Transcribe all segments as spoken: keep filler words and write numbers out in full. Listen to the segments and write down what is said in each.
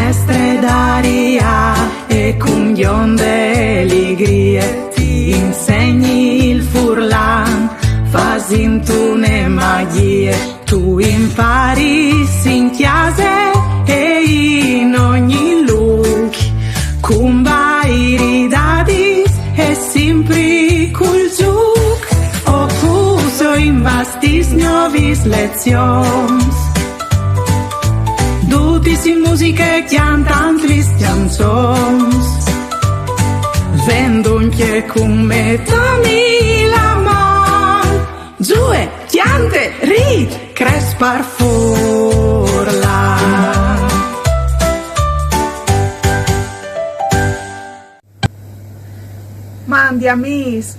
Mestre Daria, e cun gjonde ligrie ti insegni il furlan, fasint une magjie. Tu imparis in cjase e in ogni lûc, cun bairi, dadis e simpri cul zûc, o cus o imbastìs gnovis lezions. Dutis in musiche cjantant lis cjançons. Ven duncje cun me, dami la man. Zue, cjante, rît, cres par furlan. Mandi amîs,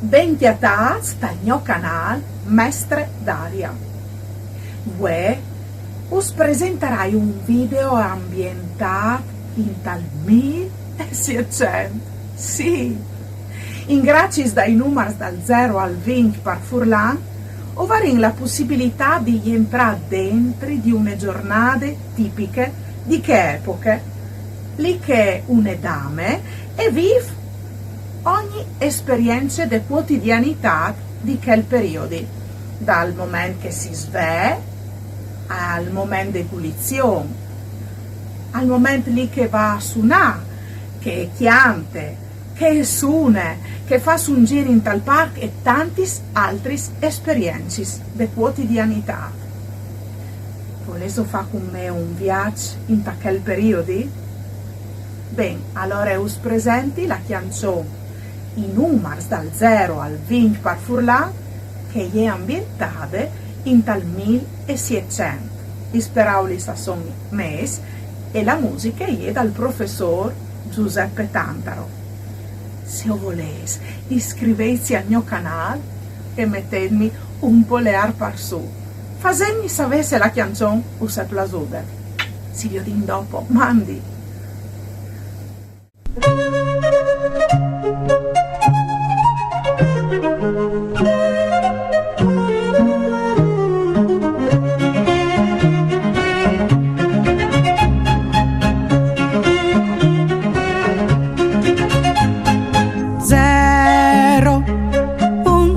ben cjatâts tal gno canâl Mestre Daria. Vuê us presentarai un video ambientât intal mil e sietcent. Sì! In graciis dai numars dal zero al vincj par furlan, o varìn la pussibilitât di jentrâ dentri di une zornade tipiche di chê epoche, li che une dame e vîf ogni esperience de cuotidianitât di chel periodi, dal moment che si svee al moment de pulizion, al moment li che e va a sunâ, che e cjante, che e sune, che e fâs un zîr intal parc e tantis altris esperiencis de cuotidianitât. Volêso fâ cun me un viaç inta chel periodi? Ben, alore us presenti la cjançon I numars dal zero al vincj par furlan, che e je ambientade intal mil e sietcent. Lis peraulis a son mês e la musiche e je dal professôr Giuseppe Tantaro. Se o volês, iscrivêtsi al gno canâl e metêtmi un poleâr par sù. Fasêtmi savê se la cjançon us è plasude. Si viodìn dopo, mandi! Zero, un,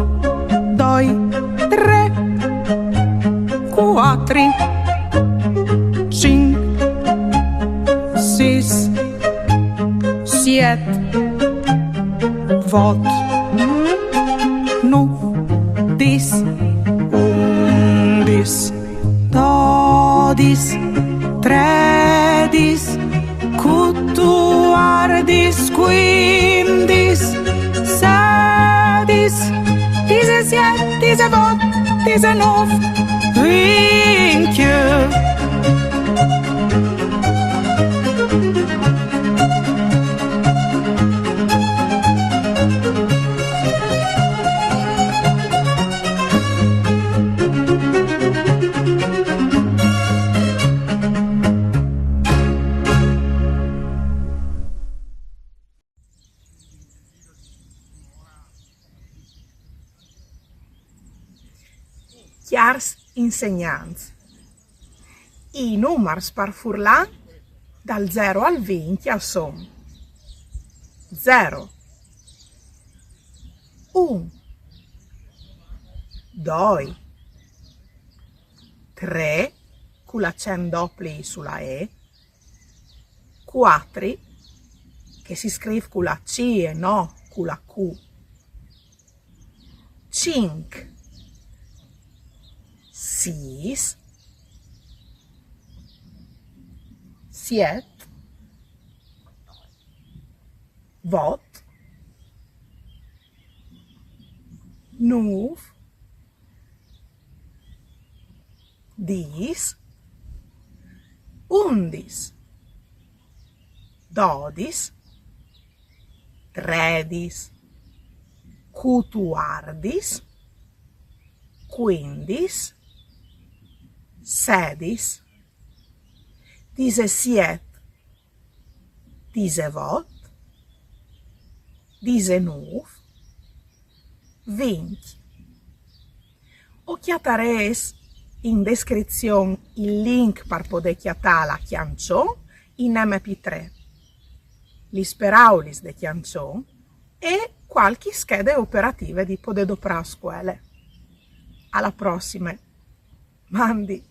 doi, trê, cuatri, cinc, sîs, siet, vot, nûf, dîs, undis, dodis, tredis, cutuardis, cuindis, sedis, disesiet, disevot, disenûf, vincj. Cjârs insegnants. I numars par furlan dal zero al vincj a son: zero, un, doi, trê, cul acent dopli su la e, cuatri, che si scrîf cu la c e no cu la q, cinc, sîs, siet, vot, nûf, dîs, undis, dodis, tredis, cutuardis, cuindis, sedis, disesiet, disevot, disenûf, vincj. O cjatarês in descrizion il link par podê cjatâ la cjançon in M P tre, lis peraulis de cjançon e cualchi schede operative di podê doprâ a scuele. A la prossime. Mandi!